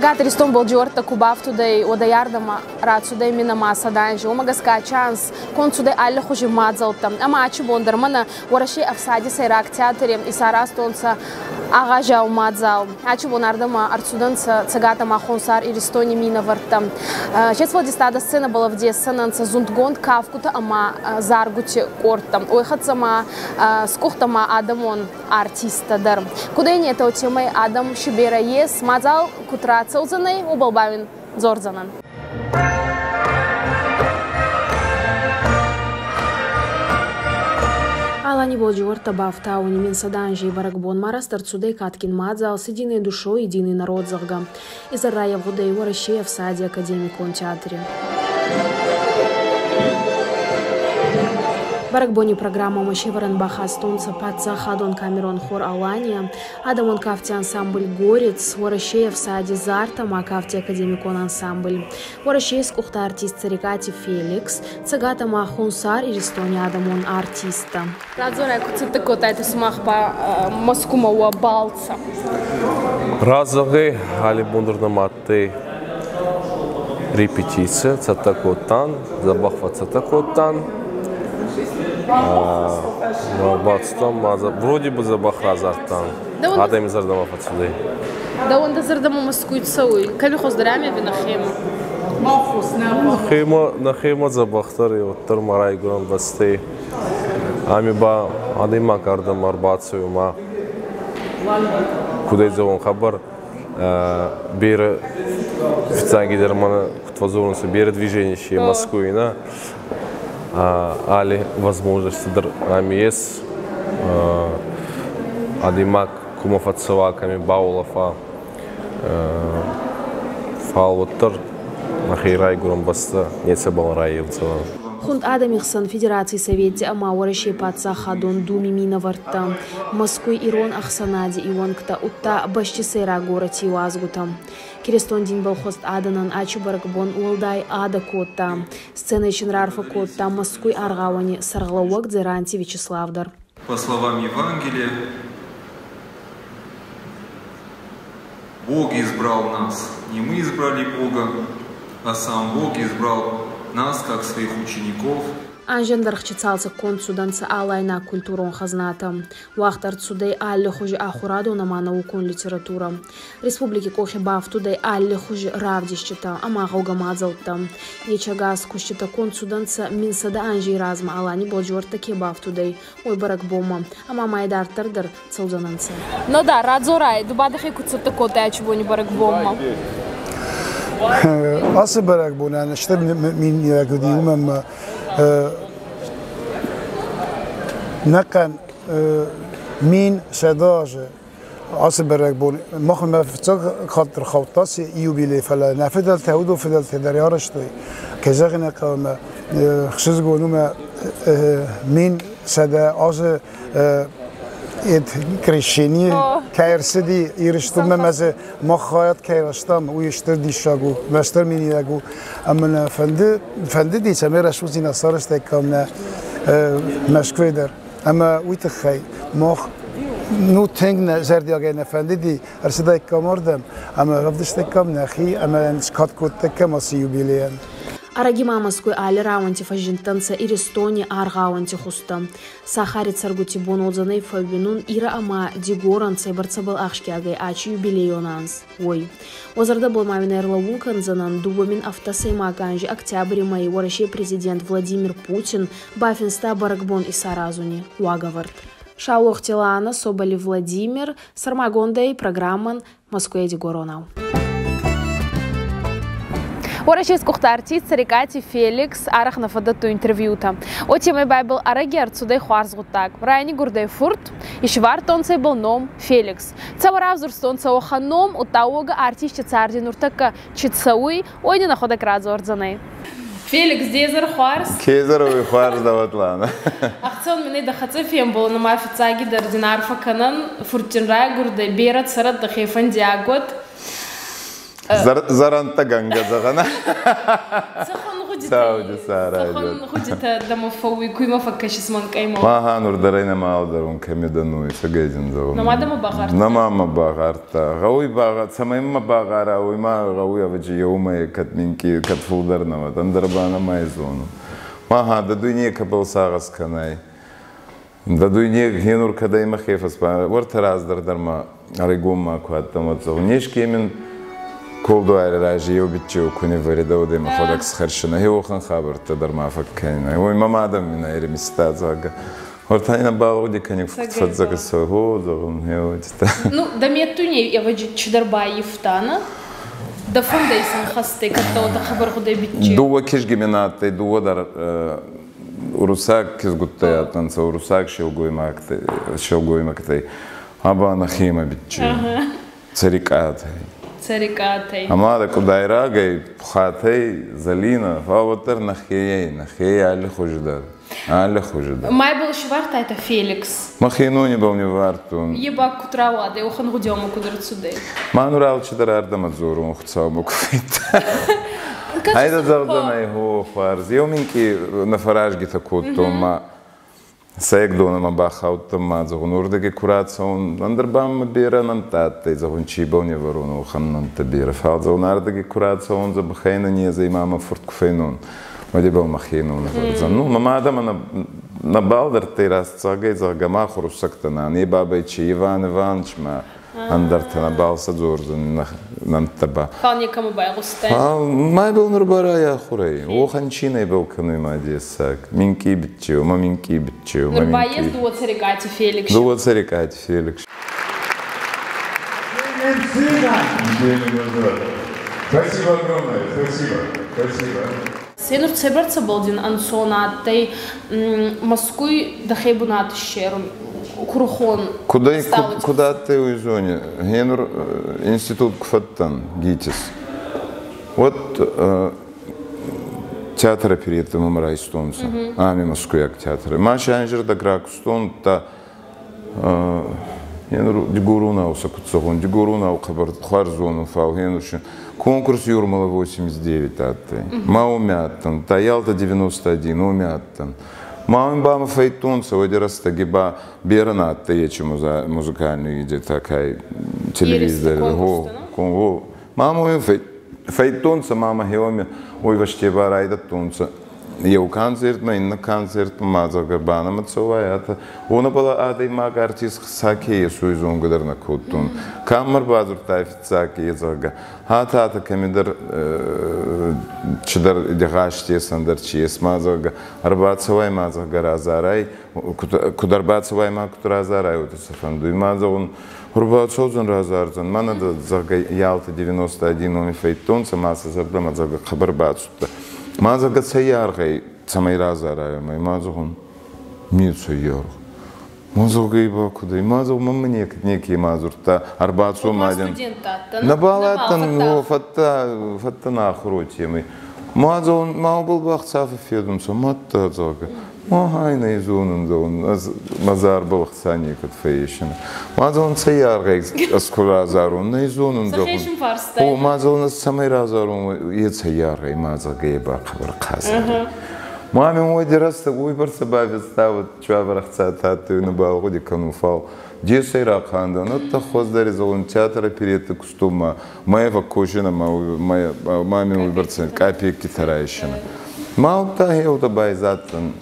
Цӕгат Иристонбӕл джиуӕрттӕ ку бафтудӕй, уӕдӕй ардӕмӕ рацудӕй минӕмӕ 100 анзи. Уомӕ гӕсгӕ ачи анз конд цудӕй аллихузи мадзӕлттӕ. Ӕма ачи бон дӕр мӕнӕ Уӕрӕсей ӕфсади сӕйраг театри исаразтонцӕ агъазиау мадзал. Ачи бон ардӕмӕ ӕрцудӕнцӕ Цӕгат ӕма Хонсар Иристони минӕвӕрттӕ. Се сфӕлдистадӕ сценӕбӕл ӕвдесдзӕнӕнцӕ зундгонд кафгутӕ ӕма заргути къордтӕ. Уой хӕццӕ ма скъухтӕ ма адӕмон артисттӕ дӕр. Кудӕй нетӕ, уотемӕй адӕм си берӕ ес, мадзал куд рацӕудзӕнӕй, уобӕл ба уин дзордзӕнӕн. Алани Болджиуӕрттӕ бафтауни 1100 анзей бӕрӕгбонмӕ арӕзт ӕрцудӕй кадгин мадзал «С единой душой единый народ», зӕгъгӕ. Изӕр райевгъудӕй Уӕрӕсей ӕфсади академикон театри. Бӕрӕгбони программӕмӕ севӕрӕн бахастонцӕ паддзахадон камерон хор «Алания», адӕмон кафти ансамбль «Горец», Уӕрӕсей ӕфсади зарт ӕма кафти академикон ансамбль, Уӕрӕсей скъухта артист Цӕрикъати Феликс, Цӕгат ӕма Хонсар Иристони адӕмон артисттӕ. Радзорӕ, куд цӕттӕ кодтайтӕ сумах ба Мӕскумӕ уӕ балцӕ? Разӕгъи алли бон дӕр нӕмӕ адтӕй репетици, цӕттӕ кодтан, дзӕбӕх фӕццӕттӕ кодтан. Бацудтан ма вроде бы дзӕбӕх разардтан. Адӕми зӕрдӕмӕ фӕццудӕй. Дӕуӕн дӕ зӕрдӕмӕ Мӕскуй цӕуй? Кӕми хуӕздӕр ами ӕви нӕхемӕ? Нӕхемӕ дзӕбӕхдӕр, уӕддӕр мӕ райгурӕн бӕстӕй. Ами ба адӕймаг ардӕмӕ ӕрбацӕуй ма кудӕй зӕгъон хабар берӕ фиццагидӕр мӕнӕ куд фӕдзорунцӕ, берӕ движение си Москвы на али возможности дӕр ами ес. Адӕймаг кумӕ фӕццӕуа, кӕми бауолӕфа, фал уӕддӕр нӕхе райгурӕн бӕстӕ нецӕбӕл раййевдзӕнӕн. Хунд адӕми хсӕн Федераций Совети ӕма Уӕрӕсей паддзахадон Думи минӕвӕрттӕ, Мӕскуй ирон ӕхсӕнади иуӕнгтӕ, удта бӕсти сӕйраг горӕти иуазгутӕ. Киристон динбӕл хуӕст адӕнӕн ачи бӕрӕгбон уӕлдай адӕ кодта. Сценӕй син раарфӕ кодта Мӕскуй аргъауӕни сӕргълӕууӕг Дзеранти Вячеслав дӕр. По словам Евангелия, Бог избрал нас. Не мы избрали Бога, а сам Бог избрал нас, как своих учеников. Анзӕн дӕргъчи цалцӕггонд цудӕнцӕ алайнаг культурон хӕзнатӕ. Уагъд ӕрцудӕй аллихузи ахурадон ӕма наукон литературӕ. Республики къохи бафтудӕй аллихузи равдиститӕ ӕма гъӕугӕ мадзӕлттӕ. Ечӕгас куститӕ конд цудӕнцӕ 1100 анзей размӕ Алани Болджиуӕрттӕ ке бафтудӕй, уой бӕрӕгбонмӕ, ӕма ма идарддӕр дӕр цӕудзӕнӕнцӕ. Ну да, радзорай, ду ба дӕхе куд цӕттӕ кодтай ачи бӕрӕгбонмӕ? Ацы бӕрӕгбонӕн стыр миниуӕг уыди, уымӕн ӕмӕ нӕхъӕн 1100 азы ацы бӕрӕгбон махмӕ фыццаг хатт ӕрхаудта ацы юбилей, фӕлӕ нӕ фыдӕлтӕ, уыдон фыдӕлтӕ дӕр арӕзтой. Кӕй зӕгъын ӕй хъӕуы, ӕмӕ ӕхсызгон у мӕ 1100 азы крещение кӕй ӕрцыди Ирыстонмӕ мӕ дзы мах хайад кӕй растам, уый стыр диссаг у, мӕ стыр миниуӕг у. Ӕмӕ нӕ фӕнды, фӕндыди, цӕмӕй рӕсугъддзинад сарӕзтаиккам нӕ Мӕскуыйы дӕр. Ӕмӕ уый тыххӕй мах ну тынг нӕ зӕрдиагӕй нӕ фӕндыди ӕрцыдаиккам ардӕм ӕмӕ равдыстаиккам нӕхи ӕмӕ скад кодтаиккам ацы юбилейӕн. Ӕрӕги ма Мӕскуй алли рауӕнти фӕззиндтӕнцӕ Иристони аргъауӕнти хузтӕ. Сахари цӕргути бон уодзӕнӕй фӕууинун Ирӕ ӕма Дигорӕн цӕйбӕрцӕбӕл ахсгиагӕй ачи юбилейон анз, уой. Уӕ зӕрдӕбӕл ма уин ӕрлӕуун кӕндзӕнӕн 2007 анзи октябри мӕйи Уӕрӕсей президент Владимир Путин бафинста бӕрӕгбон исаразуни уагӕвӕрд. Саулохти Лана, Соболев Владимир, сӕрмагондӕй программӕн Москвӕ Дигоронау. Уӕрӕсей скъухта артист Цӕрикъати Феликс арӕх нӕ фӕддӕттуй интервьютӕ. Уотемӕй Байбл ӕрӕги ӕрцудӕй хуарз гъуддаг. Райнигурдӕй фурт, исвардтонцӕ ибӕл ном Феликс. Цӕмӕ равзурстонцӕ уӕхӕн ном, удта уогӕ артисти царди нуртӕккӕ чи цӕуй, уой нин ӕхуӕдӕг радзордзӕнӕй. Феликс, дезӕр хуарз. Кезӕр хуарз даватлана. Ӕхцӕуӕн мин ӕй дӕ хӕццӕ фембӕлун ӕма фиццагидӕр дин арфӕ кӕнӕн, фуртдин райгурдӕй, берӕ цӕрӕд дӕхе фӕндиаг уӕд. Зӕрӕндтӕ гӕнгӕ зӕгъӕн. Цӕхуӕн гъудитӕ, цӕхуӕн гъудитӕ дӕмӕ фӕууй, ку имӕ фӕккӕсис мӕнкъӕймӕ? Маха нур дӕр ӕй нӕма ӕлдӕрун кӕми дӕнуй, цӕгӕйдин зӕгъун. Нӕма дӕмӕ багъардта? Нӕма мӕ багъардта. Гъӕуй багъар, цӕмӕй мӕ багъара, уой ма гъӕуй ӕвӕджи еумӕ кӕд минкъий, кӕд фулдӕр нӕ уӕд, ӕндӕр ба нӕма зонун. Маха, дӕ дуйне кӕбӕл сагъӕс кӕнай? Дӕ дуйне гъенур кӕдӕй мӕхе фӕспа, уӕртӕ раздӕр дӕр ма ӕригон ма ку адтӕн, уӕд зӕгъун, еске мин колдуари рази еу биччеу ку ниввӕридӕ, уӕд ӕй мӕхуӕдӕг схӕрсинӕ. Уӕхӕн хабӕрттӕ дӕр ма фӕккӕнинӕ. Уой мӕ мадӕ мин ӕримиста, зӕгъгӕ. Уӕртӕ ин багъуди кӕни фӕдзӕгӕсӕ, гъо, зӕгъун, гъе Ну, дӕ меддуйней ӕвӕджи чидӕр баййивта, нӕ? Дӕ фӕндӕй сын хӕстӕй кӕддӕ уотӕ хъӕбӕр гъудӕй биччеу? Дууӕ кизги мин адтӕй, дууӕ дӕр уруссаг кизгуттӕй адтӕнцӕ, уруссаг силгоймӕгтӕй. Аба нӕхемӕ биччеу. Цӕрикъатӕй. Цӕрикъатӕй. Ӕма дӕ къудайрагӕй, Пхатӕй, Залина, фал уӕддӕр нӕхейӕй, нӕхейӕй алли хузи дӕр. Алли хузи дӕр. Мӕ был сывӕрдтайтӕ Феликс. Мӕхе нони бал ниввардтон. Е ба куд рауадӕй, уӕхӕн гъудиомӕ куд ӕрцудӕй? Ма нур алчидӕр ардӕмӕ дзорун, Хуцаумӕ ку федта. Айда зӕгъдзӕнӕй, хо, хуарз. Еу минкъий нӕфӕразгитӕ кодтон, ма сӕгдонӕмӕ бахаудтӕн ма, зӕгъун, уордӕги ку рацӕун, ӕндӕр ба мӕ берӕ нӕмттӕ адтӕй, зӕгъун, чи бал не вӕрун, уӕхӕн нӕмттӕ берӕ. Фал, зӕгъун, ардӕги ку рацӕун, дзӕбӕхӕй нӕ ма мӕ фурт ку фенон, уӕд ибӕл мӕхе нун ӕвӕрдзӕн. Ну, мӕ мадӕ мӕ нӕбал дардтӕй раст зӕгъгӕй, зӕгъгӕ, ма хуруссӕгтӕ на, не бабӕй чи Иван Иванович ма ӕндӕртӕ нӕбал сӕ дзордзӕн нӕмттӕ ба. Фал некӕмӕ байгъустай? Фал мӕбӕл нур барӕй ахурӕй. Уохӕн чи нӕбал кӕнуй ма дессаг. Минкъий биччеу, ма минкъий биччеу, ма Нур ба ес дууӕ Цӕрикъати Феликс. Дууӕ Цӕрикъати Феликс. Спасибо огромное, спасибо, спасибо. Сенур цӕйбӕрцӕбӕл дин ӕнцон адтӕй Мӕскуй дӕхе бунат иссерун, курухон Куда, куда адтӕй уой зоне? Генур институт ку фӕдтӕн, ГИТИС. Вот театр оперетты мӕм райстонцӕ. Ами мӕскуйаг театры. Ма сӕнзӕрдӕг ракустон, та генур дигорунау сӕ куд зӕгъун, дигорунау хъӕбӕр хуарз зонун, фал генур конкурс Юрмала 89 адтӕй. Ма уоми адтӕн, та Ялта 91 уоми адтӕн. Ма уин ба ма фӕйдтонцӕ, уӕди рӕстӕги ба берӕ нӕ адтӕй ечи музыкальный где-то такай телевизор. Го, го. Ма ма фӕйдтонцӕ, ма ма хеуами уой фӕсте ба райдӕдтонцӕ еу концертмӕ, иннӕ концертмӕ, ма зӕгъгӕ банамӕ цӕуай, ата уонӕбӕл адӕймаг артист саке есуй зонгӕ дӕр нӕ кодтон. Каммӕ бадзурдтай фиццаг е, зӕгъгӕ. Хата ата кӕмидӕр чидӕр гъазт ес, ӕндӕр чи ес, ма зӕгъгӕ, ӕрбацӕуай, ма зӕгъгӕ, разарай, куд ӕрбацӕуай, ма куд разарай, уотӕ сӕ фӕндуй. Ма зӕгъун, ӕрбацӕудзӕн, разардзӕн. Мӕнӕ, зӕгъгӕ, Ялта 91 номи фӕйдтонцӕ, ма сӕ зӕрдӕмӕ, зӕгъгӕ, хъӕбӕр бацудтӕ. Ма зӕгъгӕ, цӕй аргъӕй, цӕмӕй разарай, ма зӕгъун, нецӕй аргъ. Ма зӕгъгӕ, ба кудӕй, ма зӕгъ, мӕнмӕ некӕд неке ма дзурдта, ӕрбацо ма дин. Нӕбал адтӕн, о, фӕдтӕ, фӕдтӕн ахур уотемӕй. Ма зӕгъун, ма уобӕл ба ӕхца фӕффедунцӕ, мадта, зӕгъгӕ. Ма хай нӕ зонун, зӕгъун, ӕз мӕ зарбӕл ӕхца некӕд фӕййесин. Ма зӕгъун, цӕй аргъӕй ӕз ку разарун, нӕ зонун, зӕгъун. О, ма зӕгъун, ӕз цӕмӕй разарун, е цӕй аргъӕй, ма зӕгъгӕ, е ба хъӕбӕр хъазар. Ма мин уӕди рӕстӕг уойбӕрцӕ бафедта, чуавӕр ӕхцатӕ адтӕй, нӕбал гъуди кӕнун, фал десӕй рахъандан. Ӕдта хуӕздӕри зӕгъун, театр оперетты кустон ма мӕ фӕккосинӕ ма ма мин уойбӕрцӕ капейкитӕ райсинӕ. Ма удта хеутӕ байзадтӕн.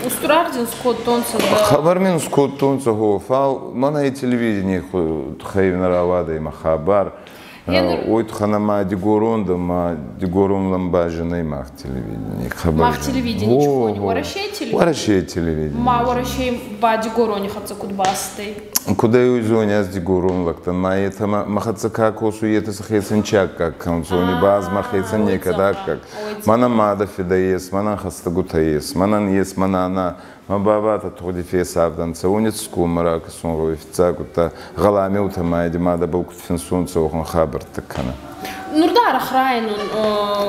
Устур аргъ дин скодтонцӕ да? Хабар мин скодтонцӕ, гъо, фал мӕнӕ телевидений туххӕй нӕ рауадӕй мӕ хабар. Уой туххӕн ма дигорон да ма дигорон ламбажинӕй мах телевидение. Мах телевидение чхони? Уӕрӕсей телевидение? Уӕрӕсей телевидение. Ма Уӕрӕсей ба дигорони хӕццӕ куд бацудӕй? Кудӕй уй зони, ӕз дигорон лӕгтӕн, ма етӕ мӕ хӕццӕ ка косуй, етӕ сӕхецӕн чи аккаг кӕнунцӕ, уони ба ӕз мӕхецӕн некӕд аккаг. Мӕнӕн мадӕ фидӕ ес, мӕнӕн хӕстӕгутӕ ес, мӕнӕн ес мӕ нана, мӕ бабатӕ тугъди фесавдӕнцӕ, уони цӕсгонмӕ ракӕсун гъӕуй фиццагутӕ, гъӕламеутӕ ма мадӕбӕл куд финсунцӕ, уӕхӕн хабӕрттӕ кӕнӕ. Нур дӕр арӕх райнун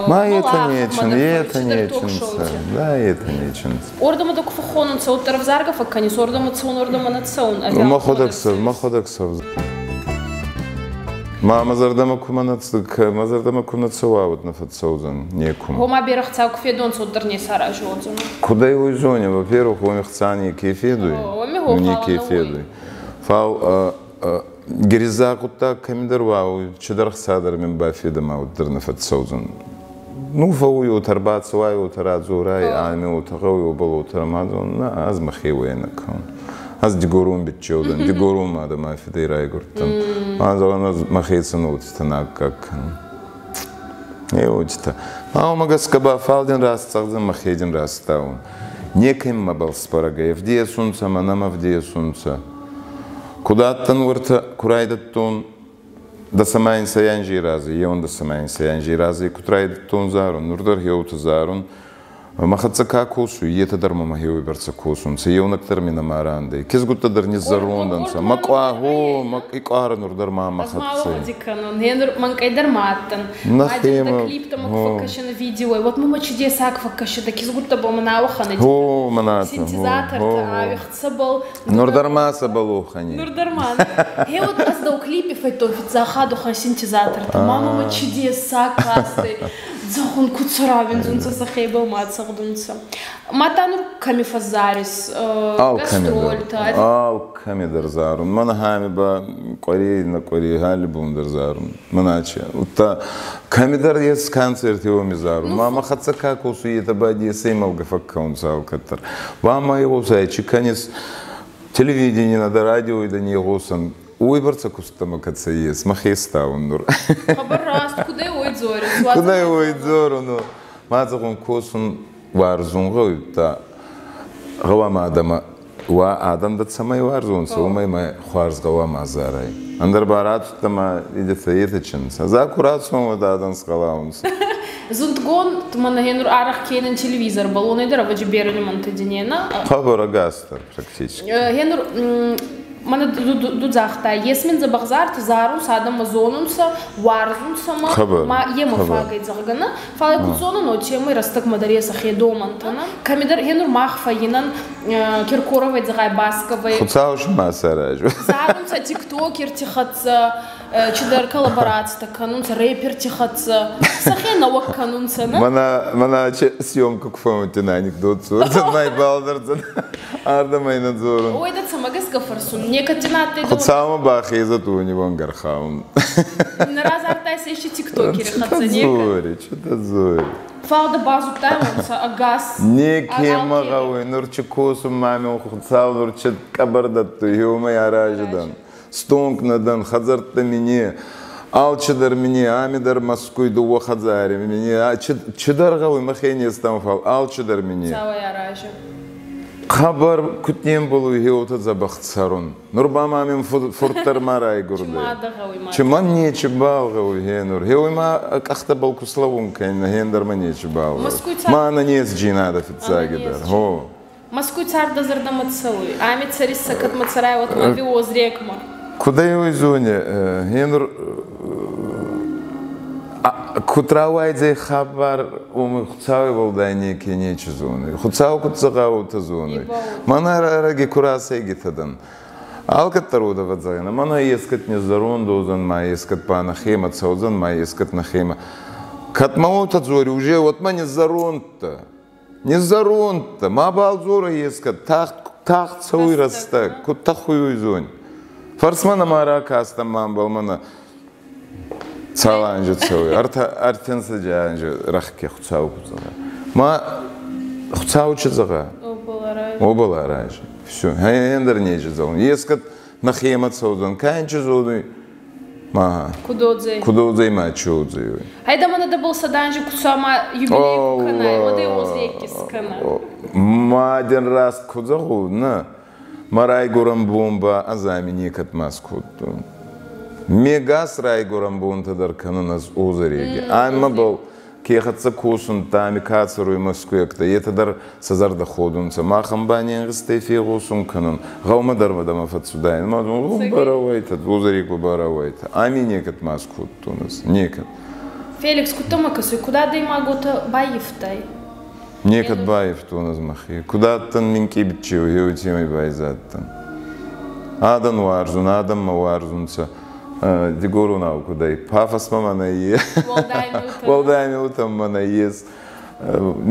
Ма етӕ нечин, етӕ нечинцӕ, да, етӕ нечинцӕ. Ордӕмӕ дӕ ку фӕххонунцӕ, уӕддӕр ӕвзаргӕ фӕккӕнис, ордӕмӕ цӕун, ордӕмӕ нӕ цӕун? Мӕхуӕдӕг цӕв, мӕхуӕдӕг цӕв. Ма мӕ зӕрдӕмӕ кумӕ нӕ мӕ зӕрдӕмӕ ку нӕ цӕуа, уӕд нӕ фӕццӕудзӕн некумӕ. Гъома берӕ хца ку федонцӕ, уӕддӕр не саразиуодзӕнӕ. Кудӕй уой зони, во-первых, уоми хца неке федуй, неке федуй. Фал гериза гъуддаг кӕмидӕр уа, чидӕр хца дӕр мин бафедӕ ма уӕддӕр нӕ фӕццӕудзӕн. Ну, фӕууй уотӕ ӕрбацӕуай, уотӕ радзорай, ами уотӕ гъӕуй, уобӕл уотӕ рамадзон. На, ӕз мӕхе уӕй нӕ кӕун. Ӕз дигорон биччеу дӕн, дигорон мадӕ ма фидӕй райгурдтӕн. Ма зӕгъӕн, ӕз мӕхецӕн уотитӕ аккаг кӕнун. Е уотитӕ. Ма уомӕ гӕсгӕ ба фал дин раст зӕгъдзӕн, мӕхе дин раст таун. Некӕм мӕбӕл сбӕрӕг ӕй, ӕвдесунцӕ мӕ, нӕмӕ ӕвдесунцӕ. Куд адтӕн уӕртӕ, ку райдӕдтон дӕсӕмӕ анзи рази, еуӕндӕсӕмӕ анзи рази куд райдӕдтон зарун, нур дӕр хеуотӕ зарун. Мӕ хӕццӕ ка косуй, етӕ дӕр мӕмӕ хеуи бӕрцӕ косунцӕ, еунӕг дӕр ми нӕма рандӕй. Кизгуттӕ дӕр низзӕронд ӕнцӕ. Мӕ къуа, гъо, мӕ къуара нур дӕр ма мӕ хӕццӕ. Ӕз кӕнун. Генр мӕнкъӕй дӕр ма адтӕн. Нӕхемӕ. Клиптӕмӕ ку фӕккӕсӕн видеой. Вот мӕмӕ чудесаг фӕккӕсидӕ, кизгуттӕ ба мӕн ауӕхӕн. Гъо, мӕнӕ Синтезатортӕ, ауихцӕбӕл. Нур дӕр ма сӕбӕл охӕни. Нур дӕр ма. Гье вот ӕз дӕу клипи фӕдтон фиццаг ухӕн синтезатортӕ. Ма мӕмӕ чудесаг кастӕй. Зӕгъун, куд сӕ сӕхебӕл ма цӕгъдунцӕ. Мадта нур кӕми фӕззарис? Гастрольтӕ? Алкӕми дӕр зарун. Мӕнӕ хами ба къуӕре на къуӕре алли бон дӕр зарун. Мӕнӕ Удта кӕмидӕр ес концерти уоми зарун. Ма мӕ хӕццӕ ка косуй, етӕ ба десӕй мӕлгӕ фӕккӕунцӕ алкӕддӕр. Ба ма игъосай, чи кӕнис телевидение да радио да не игъосӕн. Уой бӕрцӕ кустӕмӕ кӕцӕй ес, мӕхе стаун нур. Хъӕбӕр раст, кудӕй уой дзорис? Кудӕй уой дзорун? Ма зӕгъун, косун уарзун гъӕуй, удта гъӕуама адӕмӕ уа адӕм дӕ цӕмӕй уарзонцӕ, уомӕй ма хуарз гъӕуама зарай. Ӕндӕр ба рацудтӕ ма идетӕ етӕ чинцӕ. За ку рацун, уӕд адӕн схъалаунцӕ. Зундгонд мӕнӕ гьенур арӕх кенӕн телевизор баллонӕй дӕр ӕвӕджи берӕ лимӕнтӕ динена. Хъӕбӕр ӕгасдӕр практически. Гьенур мӕнӕ ду загътай, ес мин дзӕбӕх зартӕ, зарунцӕ, адӕммӕ зонунцӕ, уарзунцӕ ма, ма е ма фагӕй зӕгъгӕ, фал куд зонун, уотемӕй рӕстӕгмӕ дӕр ес ӕхе домӕнтӕ. Кӕмидӕр гьенур мах фӕййинӕн Киркоровай зӕгъай, Басковай. Хуцау ма саразу. Зарунцӕ тиктокерти хӕццӕ, чидӕр коллаборацитӕ кӕнунцӕ, рэперти хӕццӕ, сӕхе нӕуӕг кӕнунцӕ, нӕ? Мӕнӕ мӕнӕ съемка ку фӕууидтан анекдот дзордзӕн, мӕ балдӕрдзӕн, ардӕмӕ нӕ дзорун. Ой, да цӕмӕ гӕсгӕ фӕрсун? Некӕд дин адтӕй Хуцаумӕ бахезӕд уони вонгӕрхаун. Нӕ разардтай сӕ ести тиктокери хӕццӕ некӕд? Дзори, чудо дзори. Фал да базудтайуонцӕ ӕгас. Неке ма гъӕуй, нур чи косун мами Хуцау нур чи къӕбӕр дӕттуй, еумӕ арази дӕн. Стонг нӕ дӕн, хӕдзӕрттӕ мине, алчидӕр мине, ами дӕр Москвй дууӕ хӕдзари мине, чидӕр гъӕуй, мӕхе не стам, фал алчидӕр мине. Цауӕй арази. Хъӕбӕр куд не мбӕлуй гьеуотӕ дзӕбӕх цӕрун. Нур ба ма мин фурт дӕр ма райгурдӕй. Чи мӕн нечибал гъӕуй гьенур. Гьеуй ма къӕхтӕбӕл ку слӕуун кӕнинӕ, гьендӕр ма нечибал гъӕуй. Ма ӕнӕнезджийнадӕ фиццагидӕр. Гъо. Мӕскуй цард дӕ зӕрдӕмӕ цӕуй? Ами цӕрис, кӕдмӕ цӕрай, уотмӕ ӕви Озрекмӕ? Кудӕй уой зони, гьенур куд рауайдзӕй хабар, уоми Хуцауи уӕлдай неке нечи зонуй. Хуцау куд зӕгъа, уотӕ зонуй. Мӕнӕ ӕрӕги ку расӕйгитӕ дӕн. Алкӕддӕр уодӕвӕдзӕгӕнӕ. Мӕнӕ ескӕд не зӕронд уодзӕн, ма ескӕд ба нӕхемӕ цӕудзӕн, ма ескӕд нӕхемӕ. Кӕд ма уотӕ дзори, уже уӕд ма не зӕрондтӕ. Не зӕрондтӕ, мабал дзорӕ ескӕд, тагъд тагъд цӕуй рӕстӕг, куд тӕхуй зони. Фӕрсмӕ нӕма ракастӕн ма ӕмбал мӕнӕ цал анзы цӕуй, ӕртӕ ӕртинсӕджы анзы рӕхги Хуцау ку зӕгъа. Ма Хуцау чи зӕгъа? Обал арази. Всё, ӕндӕр нечи зӕгъун. Ескӕд нӕхемӕ цӕудзӕн, ка ин чи зонуй, ма Куд уодзӕй? Куд уодзӕй ма чи уодзӕй. Гьӕйдӕ мӕнӕ дӕбӕл 100 анзи ку цуа ма юбилей ку кӕнай, уӕд ӕй Озрекки скӕнӕ. Ма дин раст ку зӕгъун, нӕ. Мӕ райгурӕн бон ба ӕз ами некӕд ма скодтон. Ме гас райгурӕн бонтӕ дӕр кӕнун ӕз Озреги. Ӕма бал ке хӕццӕ косун, ами ка цӕруй мӕскуйӕгтӕ, етӕ дӕр сӕ зӕрдӕ ходунцӕ. Махӕн ба не нгъизтӕй фегъосун кӕнун. Гъӕумӕ дӕр мӕ фӕццудайнӕ. Ма барауайтӕ, Озрег ба барауайтӕ. Ами некӕд ма скодтон ӕз, некӕд. Феликс, куд дӕмӕ кӕсуй, куд адӕймаг уотӕ баййивтай? Некӕд баййивтон ӕз мӕхе. Куд адтӕн минкъий биччеу, еуетемӕй байзадтӕн. Адӕн уарзун, адӕм мӕ уарзунцӕ. Дигоронау кудӕй пафос ма мӕнӕ е. Уӕлдай миутӕ мӕнӕ ес.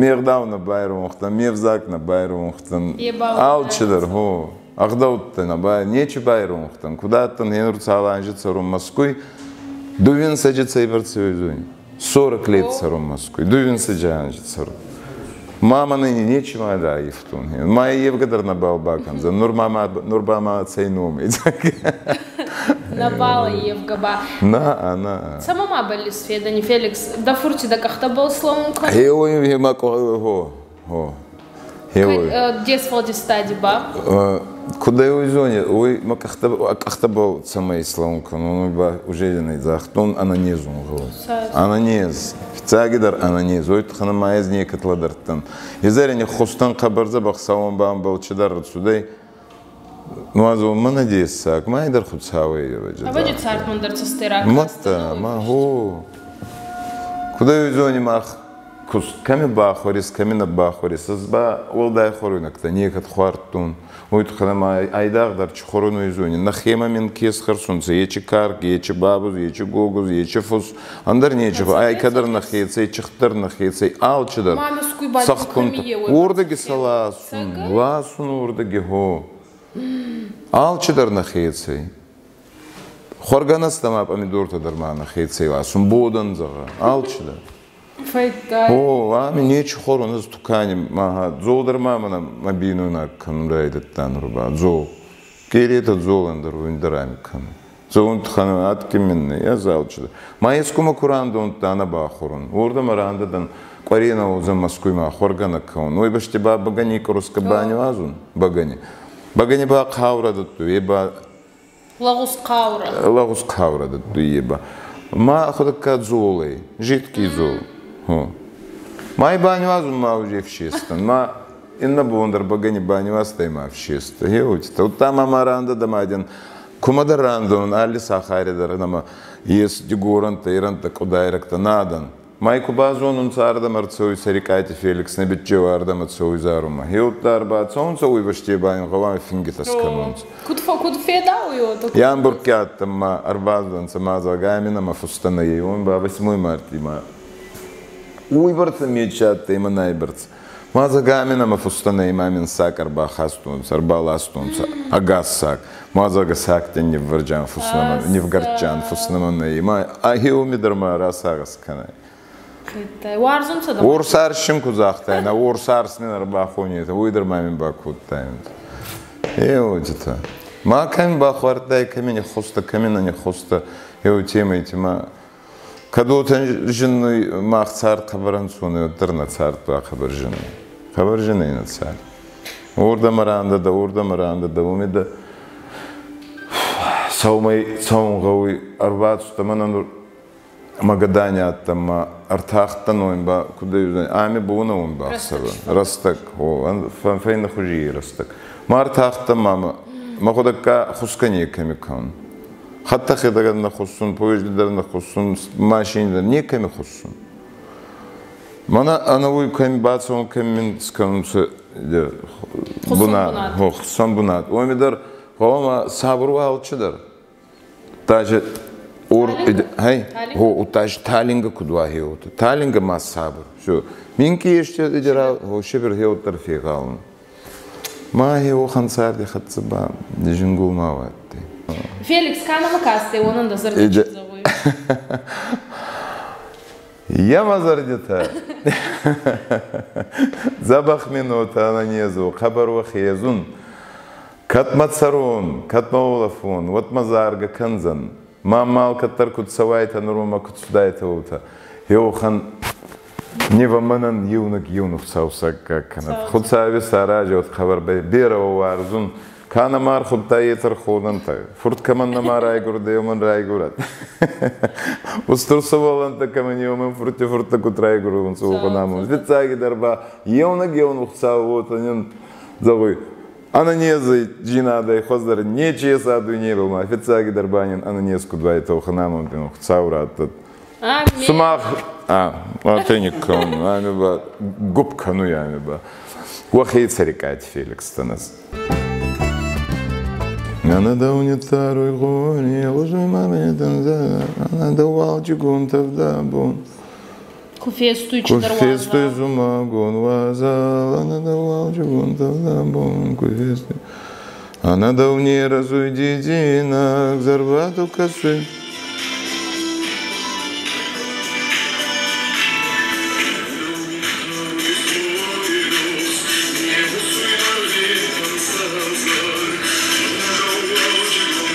Ме гъдау нӕ байронхтӕн, ме взаг нӕ байронхтӕн. Алчидӕр, хо, ӕгъдӕуттӕ нӕ бай, нечи байронхтӕн. Куд адтӕн гьенур цал анзи цӕрун Москвй, дууинсӕджи цӕйбӕрцӕ уйзуй? 40 лет цӕрун Москвй, дууинсӕджи анзи цӕрун. Ма мӕнӕ нечи ма райивтон. Ма евгӕ дӕр нӕбал бакӕндзӕн. Нур ма нур ба ма цӕй ном. Нӕбал евгӕ ба. На, на. Цӕмӕ ма бӕллис федӕни, Феликс? Дӕ фурти дӕ къӕхтӕбӕл слӕуун кӕн? Хеуй, ма хо, хо. Хеуй. Де сфӕлдистади ба? Куд ӕй уй уой ма къӕхтӕбӕл цӕмӕй слӕуун кӕнун, ба уже не загътон ӕнӕнезун гъӕуй. Ӕнӕнез. Фиццагидӕр ӕнӕнез. Уой туххӕн ма ӕз некӕд лӕдӕрдтӕн. Изӕри ниххустӕн хъӕбӕр дзӕбӕх сауӕн бамбал чидӕр рцудӕй. Ну, азо мӕнӕ дессаг, ма ӕдӕр Хуцауӕй ӕвӕджи. Ӕвӕджи цардмӕн дӕр цӕстӕй ракастӕн. Мадта, ма хо. Куд ӕй зони мах куст кӕми бахуӕрис, кӕми нӕ бахуӕрис, ӕз ба уӕлдай хуӕруйнӕгтӕ некӕд хуардтон. Уой туххӕн ӕма айдагъдӕр чи хуӕрун зони. Нӕхемӕ мин ке схӕрсунцӕ, ечи карк, ечи бабуз, ечи гогуз, ечи фус, ӕндӕр нечи. Айкӕ дӕр нӕхецӕй, чихт дӕр нӕхецӕй, алчидӕр. Цӕхгунтӕ. Уордӕги сӕ ласун, ласун уордӕги, хо. Алчидӕр нӕхецӕй. Хуӕргӕнӕстӕ ма помидортӕ дӕр ма нӕхецӕй ласун, бодӕн зӕгъӕ, алчидӕр. О, ами нечи хуӕрун ӕз тукани ма дзол дӕр ма мӕнӕ мӕ бийнойнаг кӕнун райдӕдта нур ба дзол. Къеретӕ дзолӕн дӕр уин дӕр ами кӕнун. Дзолун тухӕн адки мин ӕз алчидӕр. Ма ескумӕ ку рандонтта нӕ бахуӕрун. Уордӕмӕ рандӕ дӕн къуӕрена уодзӕн Москвимӕ хуӕргӕнӕг кӕун. Уой бӕсти ба багани къруска баниуазун, багани. Багани ба хъаурӕ дӕттуй, е ба Лӕгъуз хъаурӕ. Лӕгъуз хъаурӕ дӕттуй е ба. Ма ӕхуӕдӕгка дзолӕй, жидкий дзол. Хо. Ма и баниуазун ма уже ӕфсестӕн. Ма иннӕ бон дӕр багани баниуазтай ма ӕфсестӕ. Хеутитӕ. Удта ма ма рандӕ дӕ кумӕдӕр рандӕун алли сахари дӕр нӕмӕ ес дигорӕнтӕ, ирӕнттӕ, къудайрӕгтӕ надӕн. Май ку базонунцӕ ардӕмӕ ӕрцӕуй Цӕрикъати Феликс, нӕ биччеу ардӕмӕ цӕуй зарунмӕ. Хеуттӕ ӕрбацӕунцӕ, уой фӕсте ба ин гъӕуама фингитӕ скӕнунцӕ. Куд федауй уотӕ? Ямбургки адтӕн ма ӕрбацудӕнцӕ ма зӕгъгӕ ами нӕмӕ фустӕ нӕййе, уомӕн ба 8 марти ма уойбӕрцӕ меч адтӕй ма найбӕрцӕ. Ма зӕгъгӕ ами нӕмӕ фустӕ нӕй ма мин саг ӕрбахастонцӕ, ӕрбаластонцӕ, ӕгас саг. Ма зӕгъгӕ сагтӕн ниввӕрджан фуснӕмӕ, нивгӕрдджан фуснӕмӕ нӕййе. Ма ӕхе уоми дӕр ма расагъӕс кӕнай. Уарзунцӕ дӕ? Уорс арс ку загътайнӕ, уорс арс мин ӕрбахонетӕ, уой дӕр ма мин бакодтайнӕ. Е уотитӕ. Ма кӕми бахуардтай, кӕми ниххуста, кӕми нӕ ниххуста, еу темӕйти ма кӕд уотӕ зиннуй мах цард хъӕбӕр ӕнцон, уӕддӕр нӕ цард ба хъӕбӕр зин ӕй. Хъӕбӕр зин ӕй нӕ цард. Уордӕмӕ рандӕ дӕ, уордӕмӕ рандӕ дӕ, уоми дӕ сӕумӕй цӕун гъӕуй, ӕрбацудтӕ мӕнӕ нур Магадани адтӕн ма ӕртахтӕн уон ба куд ами бона уон бахсӕвӕ рӕстӕг о фӕйнӕ хузи рӕстӕг ма ӕртахтӕн ма мӕхуӕдӕгка хусгӕ некӕми кӕнун хӕдтӕхгӕ дӕр нӕ хуссун поезди дӕр нӕ хуссун машини дӕр некӕми хуссун мӕнӕ ӕнӕуй кӕми бацӕун кӕми мин скӕнунцӕ бунат хуссӕн бунат уоми дӕр гъӕуама сабур уа алчидӕр Даже ор хай хо даже талинга куд уа хеута. Талинга ма сабыр. Всё. Минки еште дера хо шебер хеуттар фегалн. Ма хео хансарди хатцы ба жингул ма ватти. Феликс, ка нӕмӕ кастӕй, уонӕн дӕ зӕрдӕ чи зӕгъуй? Я ма зӕрдитӕ. Дзӕбӕх минутӕ ӕнӕнезу, хъӕбӕр уӕ хезун. Кӕд ма цӕрон, кӕд ма уолӕфон, уӕд ма заргӕ кӕндзӕн. Ма ма алкӕддӕр куд цӕуайтӕ, нурмӕ ма куд цудайтӕ, уотӕ. Еуӕхӕн нева мӕнӕн еунӕг еунӕг Хуцау саккаг кӕнӕд. Хуцауи саразӕд хъӕбӕр берӕ уарзун. Ка нӕма ӕрхудта, етӕ ӕрходӕнтӕ. Фурт кӕмӕн нӕма райгурдӕй, уомӕн райгурӕд. Устур сувӕллӕнттӕ кӕмӕн еумӕн фурти фурттӕ куд райгурунцӕ, уохан амонд. Фиццагидӕр ба еунӕг еунӕг Хуцау уотӕ нин зӕгъуй, ӕнӕнездзийнадӕй хуӕздӕр нечи ес а дуйнебӕл ма фиццагидӕр ба нин ӕнӕнез куд уайтӕ, уӕхӕн амонд ин Хуцау раттӕд. Сумах а никкӕун, ами ба гупп кӕнуй ами ба. Уӕхе Цӕрикъати Феликс дӕн ӕз. Куы фестой чидӕр Куы фестой зумӕгон уазал, ӕнӕдӕуалджыгон тӕвдӕбон, куы фестой. Ӕнӕдӕу не разуй дидинӕг, зӕрвату кӕсы.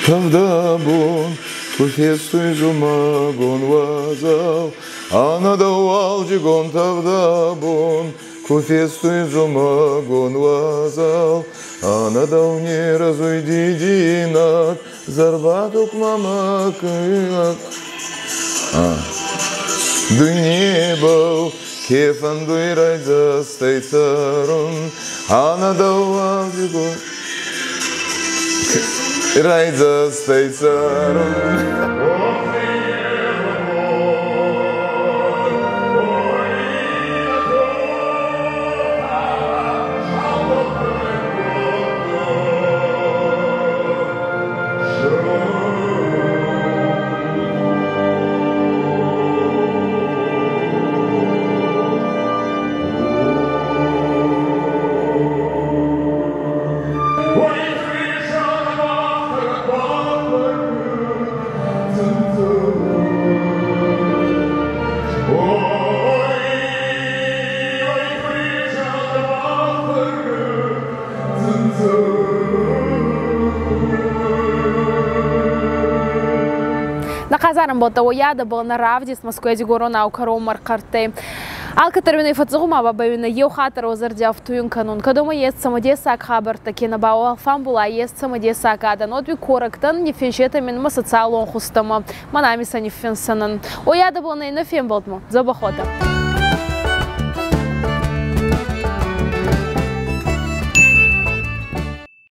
Тӕвдӕбон, куы фестой зумӕгон уазал, ӕнӕдӕуалджыгон тӕвдӕбон, куы фестой зумӕгон уазал, ӕнӕдӕу не разуй дидинӕг, зӕрватук мама кыйак. Дунебыл ке фӕндуй райдзастӕй цӕрун, ӕнӕдӕуалджыгон райдзастӕй цӕрун. Нӕ хъазарӕмбӕлттӕ уоййадӕбӕл нӕ равдист Мӕскуйӕ дигоронау кӕронмӕ ӕрхъӕрттӕй. Алкӕддӕр уин ӕй фӕццӕгъума бабӕй уин еу хатт уӕ ӕфтуйун кӕнун. Кӕд уӕмӕ ес цӕмӕдесаг хабӕрттӕ, кенӕ ба уӕ ес цӕмӕдесаг адӕн, уӕд уи корӕгтӕн ниффинсетӕ мин мӕ социалон хузтӕмӕ, мӕн ами сӕ ниффинсӕнӕн. Уоййадӕбӕл нӕ иннӕ фембӕлдмӕ. Дзӕбӕх уотӕ.